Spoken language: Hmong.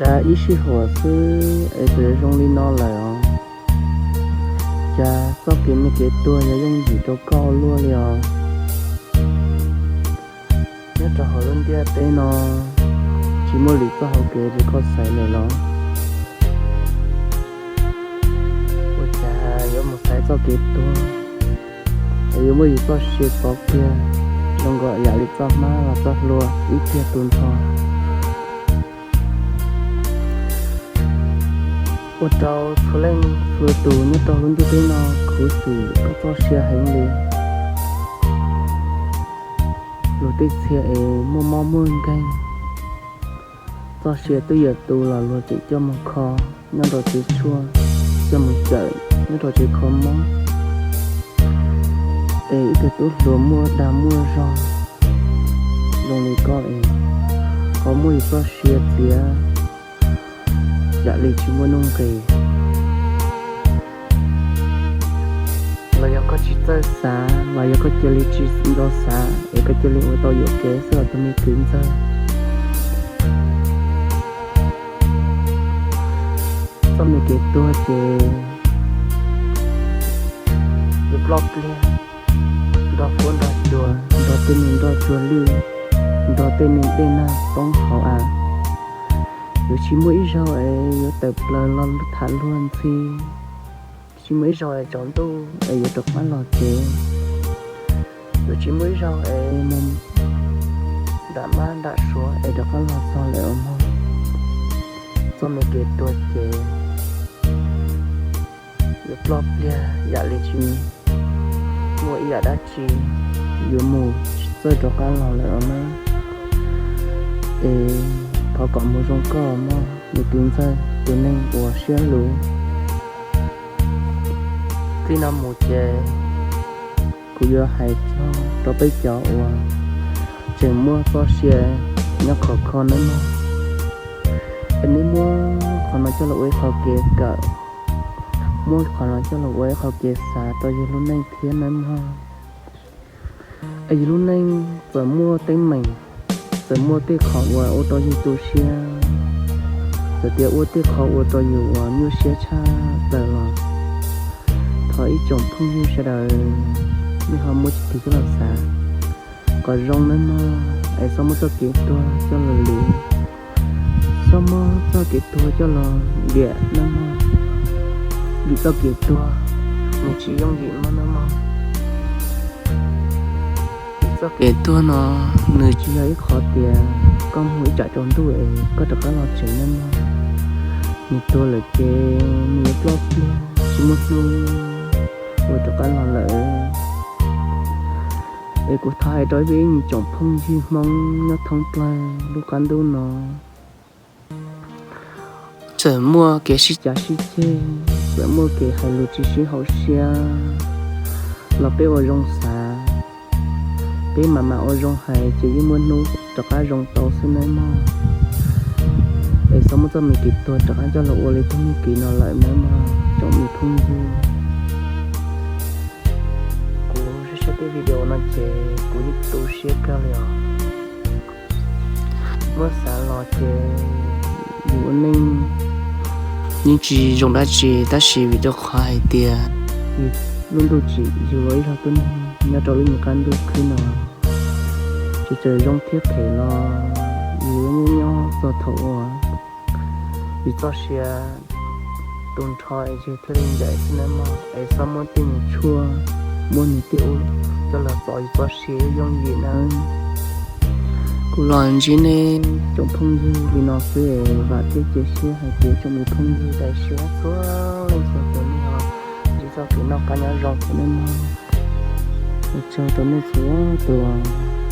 Cas ib sij huam xwb es txawm zoo li no lawm os? Cas txoj kev me kev tuag yog yooj yim rau koj luaj li os? Nyob rau hauv lub ntiaj teb no tsis muaj lwm txoj hauv kev rau koj xaiv lawm los? Ua cas yuav mus xaiv txoj kev tuag es yuav muab yus txoj sia txov kiag zoo nkaus yam li txoj hmab los txoj hlua ib pliag tu nrho? Ua rau txhua leej txhua tus nyob rau lub ntiaj teb no khuv xim koj txoj sia heev li. Luag tej txhia es muaj mob muaj nkeeg, txoj sia twb yuav tu los luag tseem coj mus kho nyob rau tsev tshuaj, coj mus cawm nyob rau tsev kho mob. Es ib tug tub hluas muaj dag muaj zog zoo li koj es ho muab yus txoj sia txiav yam li tsis muaj nuj nqis. Los yog koj tsis txawj xav, los yog koj cia li tsis nco xav es koj cia li ua tau yuam kev xwb os tus me kwv ntxawg. Txoj me kev tuag ces yuav ploj pliag nrog fuab nrog cua, nrog tej me nroj tsuag lwj, nrog tej me dej nag poob hauv av. Yuav tsis muaj ib zaug es yuav tawm plaws los tham luag ntxhi, tsis muaj ib zaug es tsaus ntuj es yuav rov qab los tsev, yuav tsis muaj ib zaug es mus nram mab nram suav es rov qab los txog lawm os mog. Txoj me kev tuag ces yuav ploj pliag yam li tsis muaj ib yam dab tsi yuav mus tsis txawj rov qab los lawm os na. Es thov kom mus zoo koj mog me kwv ntxawg, tus neeg uas siab luv. Txij no mus ces kuv yuav hais txog rau peb cov uas tseem muaj txoj sia nyob khov kho nawb mog. Es neb muab qhov no coj los ua ib qho kev kawm, muab qhov no coj los ua ib qho kev xav rau yus lub neej thiab nawb mog. Es yus lub neej txawm muaj teeb meem, txawm muaj tej qhov uas ua rau yus tu siab, txawm tias ua tej qhov ua rau yus uas nyuaj siab tshaj plaws los thov ib tsoom phooj ywg sawv daws nej ho muab tsis tig coj los xav kom zoo nawb mog. Es txhob muab txoj kev tuag coj los lwm, txhob muab txoj kev tuag coj los liam nawb mog. Vim txoj kev tuag nws tsis yooj yim mog nawb mog. Vim txoj kev tuag no nws tsis yog ib qho tias koj mus ib tsam tsaus ntuj es koj rov qab los tsev nawb mog. Nws tuag lawm ces nws yuav ploj pliag tsis muaj hnub uas rov qab los lawm. Es kuv thov hais rau ib pliag ib nyuag tsoom phooj ywg Hmoob nyob thoob plaws lub qab ntuj no, txawm muaj kev sib cav sib ceg, txawm muaj kev hais lus tsis sib haum siab los peb ua zoo xav, peb mam mam ua zoo hais ces yeej muaj hnub rov qab zoo tau xwb nawb mog. Es txhob muab txoj me kev tuag rov qab coj los ua li txoj me kev no lawm nawb mog tsoom me phooj ywg. Kuv saib saib tej video no ces kuv yeej tu siab kawg li os. Muab xav los ces yus ua neej yeej tsis zoo dab tsi tab sis vim rau qhov hais tias yus lub ntuj tsim yus ua ib zaug tub neeg nyob rau lub me qab ntuj khwb no, tsis txawm zoo thiab phem los yus nyob nyob txog thaum uas yus txoj sia tu nrho es yus thiaj li ncaim xwb nawb mog. Es txhob muab tej nws tshuaj, muab nws tej ub coj los txov yus txoj sia yooj yim nawb. Kuv los ntsib nej tsoom phooj ywg li no xwb es vam thiab cia siab hais tias tsoom me phooj ywg daim siab txhua leej txhua tus nej ho ntsib txoj kev noj qab nyob zoo thiab nawb mog. Ua tsaug rau nej txhua tus.